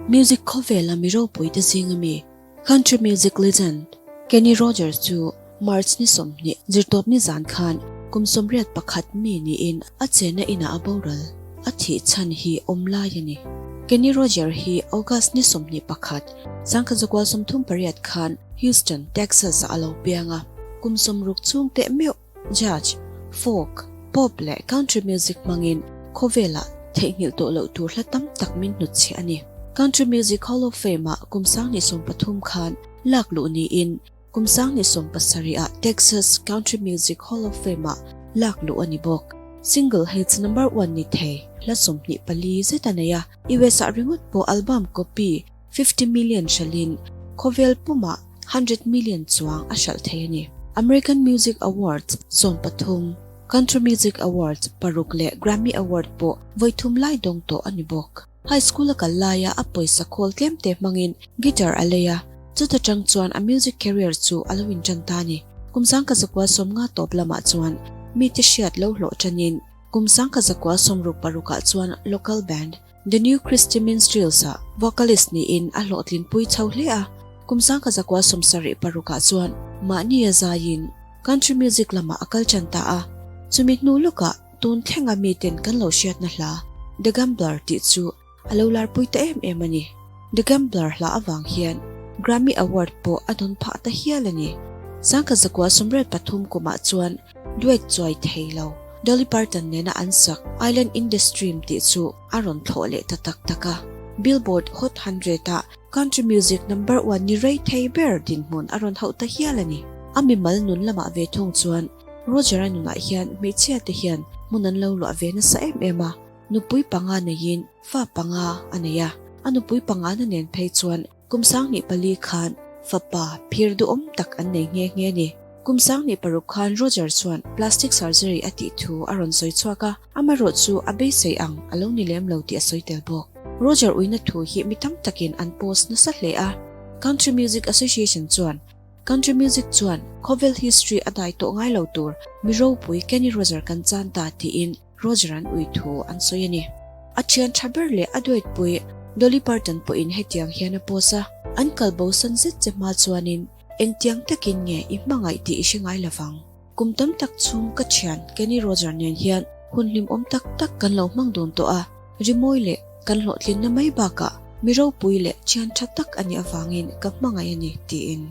Music khawvela mi ropuite zinga mi Country music legend Kenny Rogers chu March ni 20 zirtawp ni zan khan kum 81 mi niin a chenna inah a boral. A thih chhan hi awm lai a ni. Kenny Roger hi August ni 21, 1938 khan Houston, Texas ah a lo piang a. Kum 60 chhung teh meuh Jazz, folk, pop leh country music hmangin khawvelah theihnghilh tawh loh tur hla tam tak min hnutchhiah a ni. Country Music Hall of Fame-ah kum 2013 khan lak luh niin kum 2017-ah Texas Country Music Hall of Fame-ah lak luh a ni bawk. Single hits number one ni thei hla 24 zet a nei a, US-ah ringawt pawh album copy 50 million hralhin khawvel pumah 100 million chuang a hralh thei a ni. American Music Awards 13, Country Music Awards paruk leh Grammy Award pawh vawi thum lai dawng tawh a ni bawk. High school a kal laia a pawisa khawl tlemte hmangin guitar a lei a, chuta tang chuan a music career chu a lo intan ta a ni. Kum 1950 tawp lamah chuan mite hriat lo hlawh tanin kum 1966 ah chuan local band The New Christy Minstrels-ah vocalist niin a hlawhtlinpui chho hle a, kum 1976 ah chuan mahni a zaiin country music lamah a kal tan ta a, chumi hnu lawkah tun thlenga miten kan lo hriatna hla The Gambler tih chu a lo larpui ta em em a ni. The Gambler hla avang hian Grammy Award pawh a dawn phah ta hial a ni. 1983 kumah chuan Duet chuai thei lo. Dolly Parton nena an sak Island in the Stream tih chu a rawn thlawh leh ta tak tak a. Billboard Hot 100 ah country music number one ni rei thei ber dinhmun a rawn hauh ta hial a ni. A mimal nun lamah ve thung chuan Roger-a nunah hian hmeichhia te hian hmun an lo luah ve nasa em em a, nupui panga neiin fa panga a nei a, a nupui pangana nen phei chuan Kum 2004 khan fapa phir duhawm tak an nei nghe nghe a ni. Kum 2006 khan Roger chuan plastic surgery a tih thu a rawn sawi chhuak a, amaherawh chu a beisei ang a lo ni lem lo tih a sawi tel bawk. Roger uina thu hi mi tam takin an post nasa hle a, Country Music Association chuan Country music chuan khawvel history a dai tawh ngai lo tur mi ropui Kenny Roger kan chan ta tiin Roger an ui thu an sawi a ni. A thian tha ber leh a duaitpui Dolly Parton pawhin hetiang hian a post a, An kal bo san zet che hma chuanin engtiang takin nge i hmangaih tih i hre ngai lovang. Kum tam tak chhung ka thian Kenny Roger nen hian hun hlimawm tak tak kan lo hmang dun tawh a, rimawi leh kan hlawhtlinna mai bakah mi ropui leh thian tha tak a nih avangin ka hmangaih a ni, tiin.